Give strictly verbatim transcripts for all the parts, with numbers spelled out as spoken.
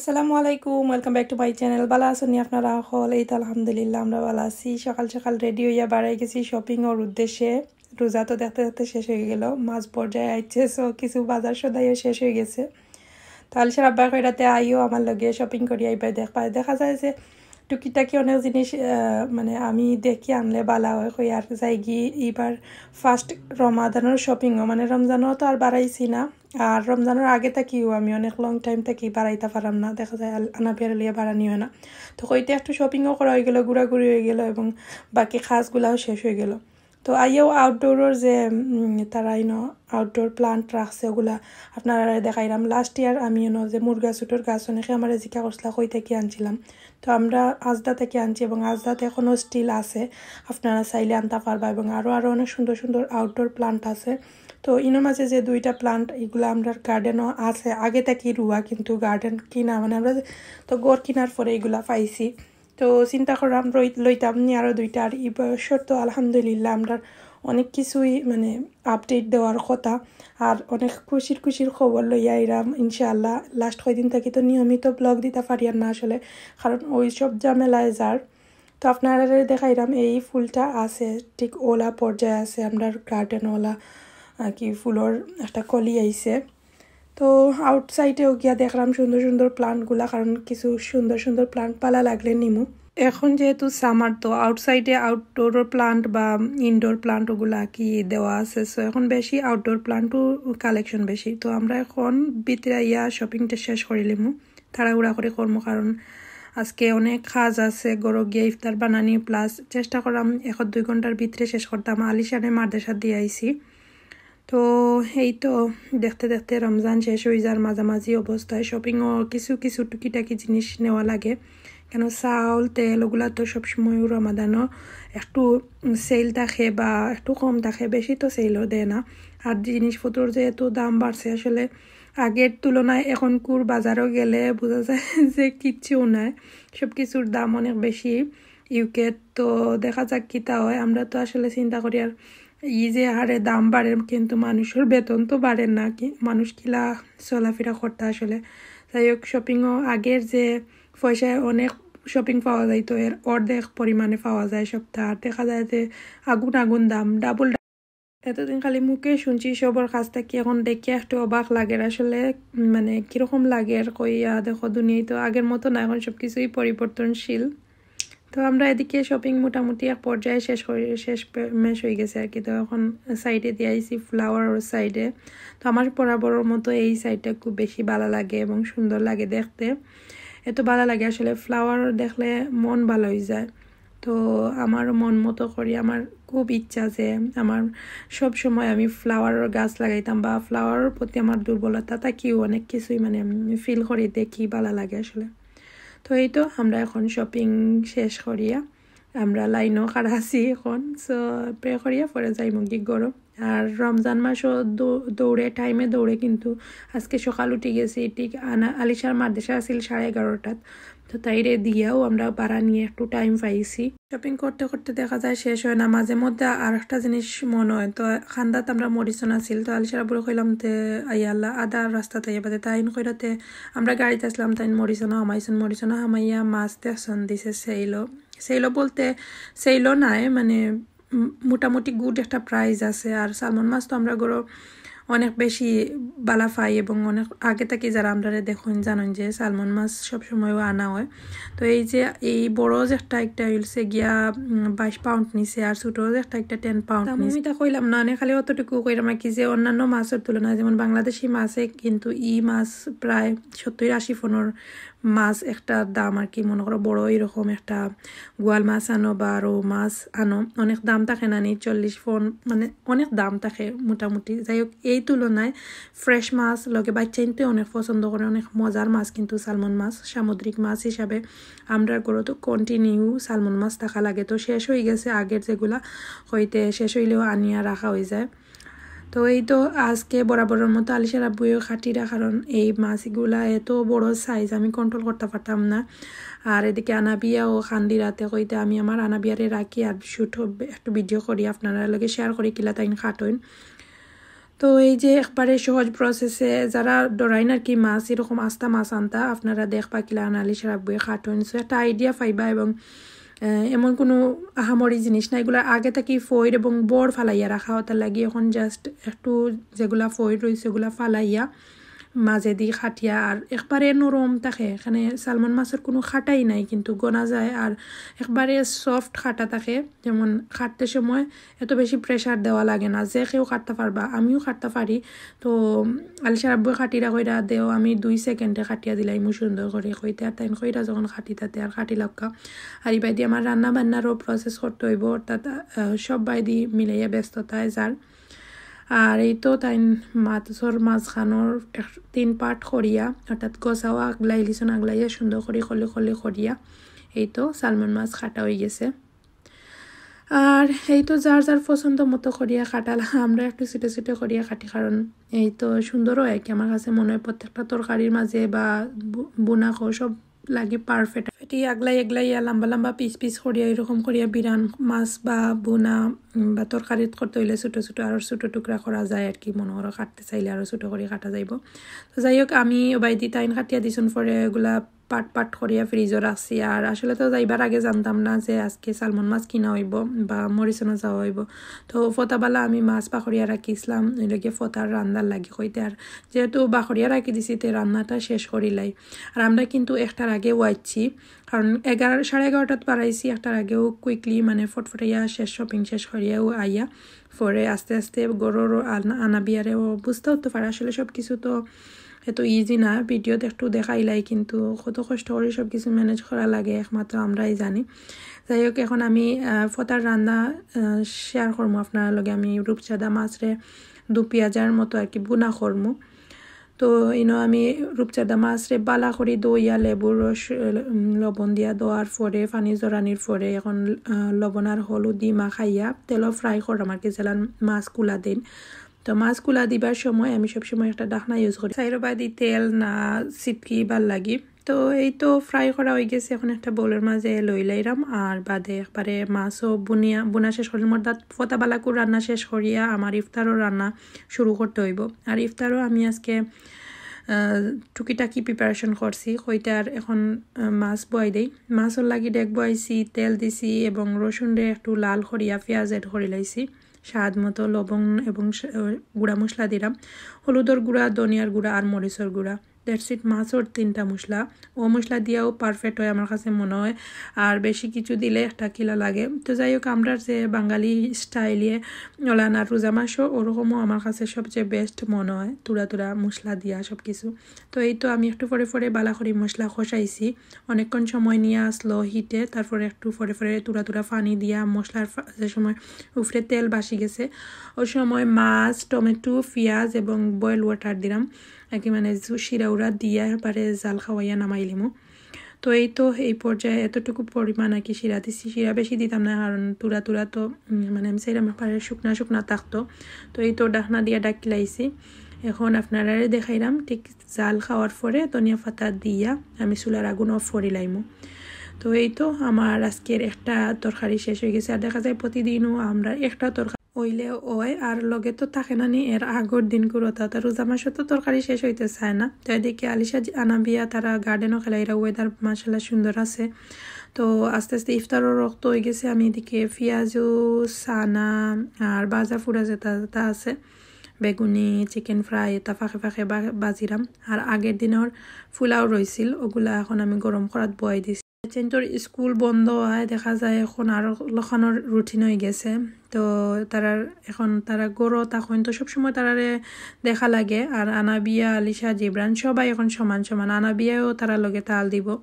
আসসালামু আলাইকুম, welcome back to my channel। ভালা আছইন নি আপনারা হকল? এই তো আলহামদুলিল্লাহ, আমরা ভালা আছি। সকাল সকাল রেডি অইয়া বারাই গেছি শপিং অর উদ্দেশ্যে। রোজা তো দেখতে দেখতে শেষ অই গেল, মাঝ পর্যায়ে আইছে, সো কিছু বাজার সদাইও শেষ অই গেছে। তো আলিশার আব্বায় কইরা তে আইও আমার লগে, শপিং করি আইবায়, দেখবায়। দেখা যায় যে টুকিটাকি অনেক জিনিস, আহ, মানে আমি দেখি আনলে ভালা অয়, কই আর যাইগি। এবার ফার্স্ট রমাদানর শপিংও, মানে রমজানও তো আর বারাইছি না, আর রমজানর আগে থাকিও আমি অনেক লং টাইম থাকি বারাইতা পারাম না, দেখা যায় আল-, আনাবিয়ার লিয়া বারানি অয় না। তো কইতে একটু শপিংও করা অই গেল, ঘুরাঘুরি অই গেল এবং বাকি কাজগুলাও শেষ অই গেল। তো আইয়াও আউটডোরর যে, উম, তারা ইনো আউটডোর প্লান্ট রাখছে, ওগুলা আপনারারে দেখাইরাম। লাস্ট ইয়ার আমি ইনো যে মুরগা সুটর গাছ, অনেকে আমারে জিকা করছিলা কই থাকি আনছিলাম। তো আমরা আজদা থাকি আনছি এবং আজদাতে এখনো স্টিল আছে, আপনারা চাইলে আনতা পারবা। এবং আরও আরও অনেক সুন্দর সুন্দর আউটডোর প্লান্ট আছে। তো ইনোর মাঝে যে দুইটা প্লান্ট, এগুলা আমরার গার্ডেনও আছে, আগে থাকি রুয়া, কিন্তু গার্ডেন কিনা, মানে আমরা তো ঘর কিনার পরে এগুলা পাইছি। তো চিন্তা করলাম রই-, লইতাম নি আরও দুইটা। আর এই বছর তো আলহামদুলিল্লাহ আমরার অনেক কিছুই মানে আপডেট দেওয়ার কথা, আর অনেক খুশির খুশির খবর লইয়া আইরাম ইনশাআল্লাহ। লাস্ট কয়দিন থাকি তো নিয়মিত ব্লগ দিতা পারিয়ার না আসলে, কারণ ওই সব ঝামেলায় যার। তো আপনারারে দেখাইরাম, এই ফুলটা আছে, ঠিক ওলা পর্যায়ে আছে, আমরার গার্ডেন ওলা আর কি ফুলর একটা কলি আইছে। তো আউটসাইডেও গিয়া দেখলাম সুন্দর সুন্দর প্লান্টগুলা, কারণ কিছু সুন্দর সুন্দর প্লান্ট ভালা লাগলে নিমু। এখন যেহেতু সামার, তো আউটসাইডে আউটডোর প্লান্ট বা ইনডোর প্লান্ট ওগুলা কি দেওয়া আছে, সো এখন বেশি আউটডোর প্লান্টও কালেকশন বেশি। তো আমরা এখন ভিতরে আইয়া শপিংটা শেষ করিলিমু, তাড়াহুড়া করি করমু, কারণ আজকে অনেক কাজ আছে, ঘরো গিয়া ইফতার বানানি, প্লাস চেষ্টা করলাম এক দুই ঘন্টার ভিতরে শেষ করতাম। আলিশারে মাদ্রাসা দিয়া আইছি। তো এই তো দেখতে দেখতে রমজান শেষ অই যার মাঝামাঝি অবস্থায়। শপিংও কিছু কিছু টুকিটাকি জিনিস নেওয়া লাগে, কেন চাউল, তেল ওগুলা তো সবসময় রমাদানও একটু সেল থাকে বা একটু কম থাকে, বেশি তো সেলও দেয় না। আর জিনিসপত্রর যেহেতু দাম বাড়ছে, আসলে আগের তুলনায় এখনকুর বাজারও গেলে বোঝা যায় যে কিচ্ছুও নাই, সব কিছুর দাম অনেক বেশি ইউকে। তো দেখা যাক কিতা হয়। আমরা তো আসলে চিন্তা করি আর এই যে হারে দাম বাড়ে, কিন্তু মানুষর বেতন তো বাড়ে না, কি মানুষ কিলা চলাফেরা করতা আসলে। যাই হোক, শপিংও আগের যে পয়সায় অনেক শপিং পাওয়া যাইতো, এর অর্ধেক পরিমাণে পাওয়া যায় সবটা। আর দেখা যায় যে আগুন আগুন দাম, ডাবল। এতদিন খালি মুখে শুনছি সবর কাছ থাকি, এখন দেখিয়া একটু অবাক লাগের আসলে। উম, মানে কিরকম লাগের কইয়া, দেখো দুনিয়ায় তো আগের মতো না, এখন সব কিছুই পরিবর্তনশীল। তো আমরা এদিকে শপিং মোটামুটি এক পর্যায়ে শেষ করি, শেষ পে-, মেশ অই গেছে আর কি। তো এখন সাইডে দিয়া আইছি ফ্লাওয়ার সাইডে। তো আমার বরাবরর মতো এই সাইডটা খুব বেশি ভালা লাগে এবং সুন্দর লাগে দেখতে। এত ভালা লাগে আসলে, ফ্লাওয়ার দেখলে মন ভালা অই যায়। তো আমার মন মতো করি, আমার খুব ইচ্ছা যে আমার সব সময় আমি ফ্লাওয়ারর গাছ লাগাইতাম, বা ফ্লাওয়ারর প্রতি আমার দুর্বলতা থাকিও অনেক কিছুই মানে আমি ফিল করি, দেখি, ভালা লাগে আসলে। তো এই তো আমরা এখন শপিং শেষ করিয়া আমরা লাইনও খাড়া আছি এখন। সো প্রে করিয়া পরে যাইমুগি ঘরো। আর রমজান মাসও দৌ-, দৌড়ে, টাইমে দৌড়ে, কিন্তু আজকে সকাল উঠি গেছি ঠিক আনা-, আলিশার মাদ্রাসা আছিল সাড়ে এগারোটাত। তো তাইরে দিয়াও আমরা বারা নিয়া একটু টাইম পাইছি। শপিং করতে করতে দেখা যায় শেষ অয় না, মাঝে মধ্যে আর একটা জিনিস মনো অয়। তো কান্দাত আমরা মরিসন আছিল, তো আলিশার আব্বুরে কইলাম তে আইয়া আল্লাহ আধা রাস্তাত আইয়া বাদে তাইন কইরা তে আমরা গাড়িত আছলাম, তাইন মরিসনও হামাইছইন, মরিসনও হামাইয়া মাছ দেখছইন দিছে সেলও। সেলও বলতে সেলও নায়, মানে উম, মোটামুটি গুড একটা প্রাইস আছে। আর সালমন মাছ তো আমরা ঘরো অনেক বেশি ভালা পাই এবং অনেক আগে থাকি যারা আমরারে দেখইন জানইন যে সালমন মাছ সবসময়ও আনা অয়। তো এই যে এই বড় যে একটা, একটা অইছে গিয়া, উম, বাইশ পাউন্ড নিছে, আর ছোট যে একটা, একটা টেন পাউন্ড দাম নিছে। আমি তা কইলাম না, মানে খালি অতটুকু কইরাম আর কি, যে অন্যান্য মাছর তুলনায়, যেমন বাংলাদেশি মাছে কিন্তু ই মাছ প্রায় সত্তর আশি ফোনর মাছ একটা দাম আর কি। মনে করো বড় এরকম একটা গোয়াল মাছ আনো বা রৌ মাছ আনো, অনেক দাম থাকে না নি, চল্লিশ ফোন, মানে অনেক দাম থাকে মোটামুটি। যাই হোক, এই তুলনায় ফ্রেশ মাছ লগে বাচ্চাইন্তে অনেক পছন্দ করে, অনেক মজার মাছ কিন্তু সালমন মাছ। সামুদ্রিক মাছ হিসাবে আমরা ঘরো তো কন্টিনিউ সালমন মাছ থাকা লাগে। তো শেষ অই গেছে আগের যেগুলা, হইতে শেষ অইলেও আনিয়া রাখা অই যায়। তো এই তো আজকে বরাবরর মতো আলিশার আব্বুয়েও কাটিরা, কারণ এই মাছগুলা এত বড় সাইজ, আমি কন্ট্রোল করতা পারতাম না। আর এদিকে আনাবিয়াও কান্দিরা, তে কইতে আমি আমার আনাবিয়ারে রাখি আর শুট একটু ভিডিও করি, আপনারার লগে শেয়ার করি কিলা তাইন কাটইন। তো এই যে একবারে সহজ প্রসেসে যারা ডরাইন আর কি মাছ, এরকম আস্তা মাছ আনতা, আপনারা দেখবা কিলা আনালি সারা বই খাটইন। So একটা আইডিয়া পাইবা এবং আহ, এমন কোনো আহামরি জিনিস না, এগুলা আগে থাকি ফইর এবং বড় ফালাইয়া রাখা, ওটার লাগি এখন জাস্ট একটু যেগুলা ফইর রইছে ওগুলা ফালাইয়া মাঝেদি খাটিয়া, আর একবারে নরম থাকে, এখানে সালমন মাছর কোনো খাটাই নাই, কিন্তু গনা যায়, আর একবারে সফট খাটা থাকে। যেমন খাটতে সময় এত বেশি প্রেশার দেওয়া লাগে না, যে কেউ খাটতে পারবা, আমিও খাটতে পারি। তো আলিশার আব্বু খাটিরা কইরা দেও, আমি দুই সেকেন্ডে খাটিয়া দিলাইমু সুন্দর করি কইতে, আর তাইন কইরা যখন খাটিতাতে আর খাটি লাউক্কা। আর ইবাদি আমার রান্না বান্নারও প্রসেস করতে অইবো, অর্থাৎ আহ, সব বাইদি মিলাইয়া ব্যস্ততায় যার। আর এই তো তাইন মাছর মাঝখানোর এক- তিন পার্ট করিয়া, অর্থাৎ গোছাও আগলাইলিছন, আগলাইয়া সুন্দর করি কলি কলি করিয়া এই তো সালমন মাছ খাটা অই গেছে। আর এই তো যার যার পছন্দ মতো করিয়া খাটালা, আমরা একটু ছোটো ছোটো করিয়া খাটি, কারণ এই তো সুন্দর হয় আর কি। আমার কাছে মনে হয় প্রত্যেকটা তরকারির মাঝে বা বু- বুনা কো সব লাগি পারফেক্ট। এটি আগলাই আগলাই ইয়া লম্বা লম্বা পিস পিস করিয়া এরকম করিয়া বিরান মাছ বা বুনা উম, বা তরকারি করতে হইলে ছোটো ছোটো আরও ছোটো টুকরা করা যায় আর কি, মনে করো কাটতে চাইলে আরও ছোটো করে কাটা যাইব। তো যাই হোক, আমি ওবায়দি তাইন কাটিয়া দিছন পরে এগুলা পাট পাট করিয়া ফ্রিজও রাখছি। আর আসলে তো যাইবার আগে জানতাম না যে আজকে সালমন মাছ কিনা হইব বা মরিচনা যাওয়া হইব। তো ফতাবালা আমি মাছ পাকড়িয়া রাখিছিলাম, ওই লগে ফতার রান্নার লাগি কইতে। আর যেহেতু বাকড়িয়া রাখি দিছি, তে রান্নাটা শেষ করিলাই। আর আমরা কিন্তু একটার আগে ওয়াইছি, কারণ এগারো, সাড়ে এগারোটাত বাড়াইছি, একটার আগেও কুইকলি মানে ফটফটাইয়া শেষ, শপিং শেষ করিয়াও আইয়া পরে আস্তে আস্তে গরুর আনা- আনাবিয়ারে ও বুঝতে হতে পারে। আসলে সব কিছু তো এত ইজি না, ভিডিওতে একটু দেখাইলাই, কিন্তু কত কষ্ট করে সব কিছু ম্যানেজ করা লাগে একমাত্র আমরাই জানি। যাই হোক, এখন আমি আহ, ফতার রান্না শেয়ার করবো আপনার লগে। আমি রূপচাঁদা মাছরে দু পিঁয়াজের মতো আর কি বুনা করমু। তো ইনো আমি রূপচাঁদা মাছরে বালা করি ধইয়া লেবুর রস, উম, লবণ দিয়া ধোয়ার পরে, পানি জড়ানির পরে এখন আহ, লবণ আর হলুদ দি মাখাইয়া তেলও ফ্রাই করাম আর কি, যেলান মাছ কুলা দিন। তো মাছ কুলা দিবার সময় আমি সবসময় একটা ঢাকনা ইউজ করি, চাইরোবাদি তেল না ছিটকি বার লাগি। তো এই তো ফ্রাই করা হয়ে গেছে, এখন একটা বোলের মাঝে লই লাইরাম। আর বাদে একবারে মাছও বুনিয়া বুনা শেষ করিলাম, অর্থাৎ ফতাবালাকু রান্না শেষ করিয়া আমার ইফতারও রান্না শুরু করতে হইব। আর ইফতারও আমি আজকে আহ, টুকিটাকি প্রিপারেশন করছি। কইতে আর এখন আহ, মাছ বয়াই দেই। মাছর লাগি ডেক বয়াইছি, তেল দিছি এবং রসুনরে একটু লাল করিয়া পিঁয়াজ এড করি লাইছি। স্বাদ মতো লবণ এবং স- আহ, গুঁড়া মশলা দিলাম, হলুদর গুঁড়া, ধনিয়ার গুঁড়া আর মরিচর গুঁড়া। That's it, মাছর তিনটা মশলা। ও মশলা দিয়াও পারফেক্ট হয় আমার কাছে মনে হয়, আর বেশি কিছু দিলে একটা কিলা লাগে। তো যাই হোক, আমরা যে বাঙালি স্টাইলে ওলানা রোজা মাসও ওরকমও আমার কাছে সবচেয়ে বেস্ট মনে হয়, তুরা তুরা মশলা দিয়া সব কিছু। তো এই তো আমি একটু পরে পরে বালা করি মশলা কষাইছি, অনেকক্ষণ সময় নিয়া স্লো হিটে, তারপরে একটু পরে পরে তুরা তুরা পানি দিয়া মশলার ফা- যে সময় উপরে তেল বাসি গেছে, ওই সময় মাছ, টমেটো, পিঁয়াজ এবং বয়েল ওয়াটার দিলাম আর কি, মানে জু- শিরা উরা দিয়া এবারে জাল খাওয়াইয়া নামাইলিমু। তো এই তো এই পর্যায়ে এতটুকু পরিমাণ আর কি শিরা দিছি। শিরা বেশি দিতাম না, কারণ তুরা তুরা তো উম, মানে আমি চাইলাম একবারে শুকনা শুকনা থাকতো। তো এই তো ঢাকনা দিয়া ঢাকি লাইছি। এখন আপনারারে দেখাইলাম ঠিক জাল খাওয়ার পরে ধনিয়া পাতা দিয়া আমি চুলার আগুন অফ করি লাইমু। তো এই তো আমার আজকের একটা তরকারি শেষ হয়ে গেছে। আর দেখা যায় প্রতিদিনও আমরা একটা তরকারি হইলে হয়, আর লগে তো থাকে না নি এর আগর দিন গুরুতা। তো রোজা মাসে তো তরকারি শেষ হইতে চায় না। তো এদিকে আলিশা জি- আনাবিয়া তারা গার্ডেনও খেলাইরা, ওয়েদার মাসাল্লাহ সুন্দর আছে। তো আস্তে আস্তে ইফতারও রক্ত হয়ে গেছে। আমি এদিকে পিঁয়াজু, চানা আর ভাজা ফুরা যেটা যেটা আছে, বেগুনি, চিকেন ফ্রাই, এটা ফাঁকে ফাঁকে বা- বাজিরাম। আর আগের দিনের পোলাও রইছিল, ওগুলা এখন আমি গরম করাত বয়াই দিছি। চেঞ্জর স্কুল বন্ধ হয়, দেখা যায় এখন আরো লখানোর রুটিন হয়ে গেছে। তো তারার এখন তারা গরো তখন তো সবসময় তারারে দেখা লাগে। আর আনাবিয়া, আলিশা, জিবরান সবাই এখন সমান সমান। আনাবিয়াও তারা লগে তাল দিব।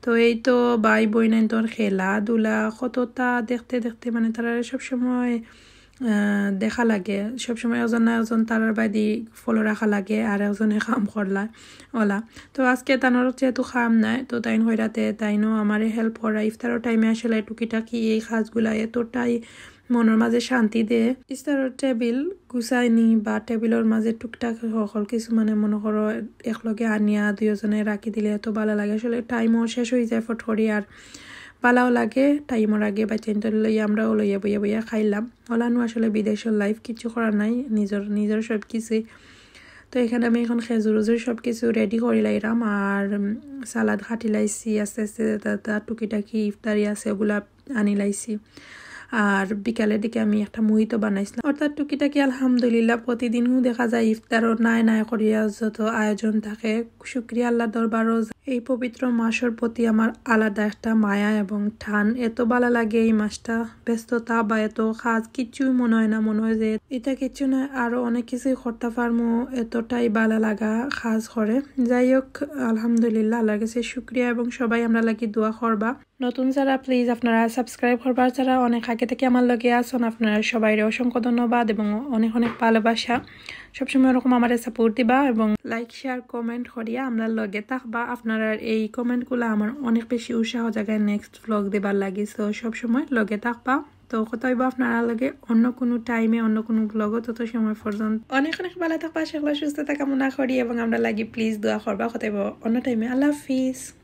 তো এই তো ভাই বইনাইন্তর খেলাধুলা কতটা দেখতে দেখতে মানে তারারে সবসময় আহ, দেখা লাগে। সবসময় একজন না একজন তারার বাদি ফলো রাখা লাগে, আর একজনে কাম করলা ওলা। তো আজকে তানোর যেহেতু কাম নাই, তো তাইন কইরাতে তাইনও আমারে হেল্প করা। ইফতারর টাইমে আসলে টুকিটাকি এই কাজগুলা এতটাই মনের মাঝে শান্তি দে। ইফতারর টেবিল গুছাইনি বা টেবিলর মাঝে টুকটাক সকল কিছু মানে মনে করো একলগে আনিয়া দুইজনে রাখি দিলে এত ভালো লাগে। আসলে টাইমও শেষ হয়ে যায় ফট করি, আর ভালাও লাগে। টাইমর আগে বাচ্চাইন্তরে লইয়া আমরাও লইয়া বইয়া বইয়া খাইলাম। অলানউ আসলে বিদেশর লাইফ, কিচ্ছু করার নাই, নিজর নিজর সব কিছুই। তো এখানে আমি এখন খেজুর উজুর সব কিছু রেডি করি লাইরাম, আর সালাদ কাটি লাইছি। আস্তে আস্তে যা যা টুকিটাকি ইফতারি আছে ওগুলা আনি লাইছি। আর বিকালের দিকে আমি একটা mojito বানাইছিলাম। অর্থাৎ টুকিটাকি আলহামদুলিল্লাহ প্রতিদিনও দেখা যায় ইফতারর নায় নায় করিয়া যত আয়োজন থাকে। শুকরিয়া আল্লাহর দরবারও, এই পবিত্র মাসর প্রতি আমার আলাদা একটা মায়া এবং টান। এত ভালা লাগে এই মাসটা। ব্যস্ততা বা এত কাজ কিচ্ছুই মনে হয় না, মনে হয় যে ইটা কিচ্ছু নয়, আরো অনেক কিছুই করতাম পারমু, এতটাই ভালা লাগা কাজ করে। যাই হোক, আলহামদুলিল্লাহ, আল্লাহর কাছে শুকরিয়া এবং সবাই আমরার লাগি দোয়া করবা। নতুন যারা, প্লিজ আপনারা সাবস্ক্রাইব করবা, যারা অনেক আগে থাকি আমার লগে আছইন, আপনারা সবাইরে অসংখ্য ধন্যবাদ এবং অনেক অনেক ভালোবাসা। সবসময় ওরকম আমারে সাপোর্ট দিবা এবং লাইক, শেয়ার, কমেন্ট করিয়া আমরার লগে থাকবা। আপনারার এই কমেন্টগুলা আমার অনেক বেশি উৎসাহ জাগায় নেক্সট ভ্লগ দিবার লাগি। সো সবসময় লগে থাকবা। তো কথা অইবো আপনারার লগে অন্য কুনু টাইমে, অন্য কুনু ভ্লগো। তত সময় পর্যন্ত অনেক অনেক ভালা থাকবা, সকলর সুস্থতা কামনা করি এবং আমরার লাগি প্লিজ দোয়া করবা। কথা অইবো অন্য টাইমে। আল্লাহ হাফিজ।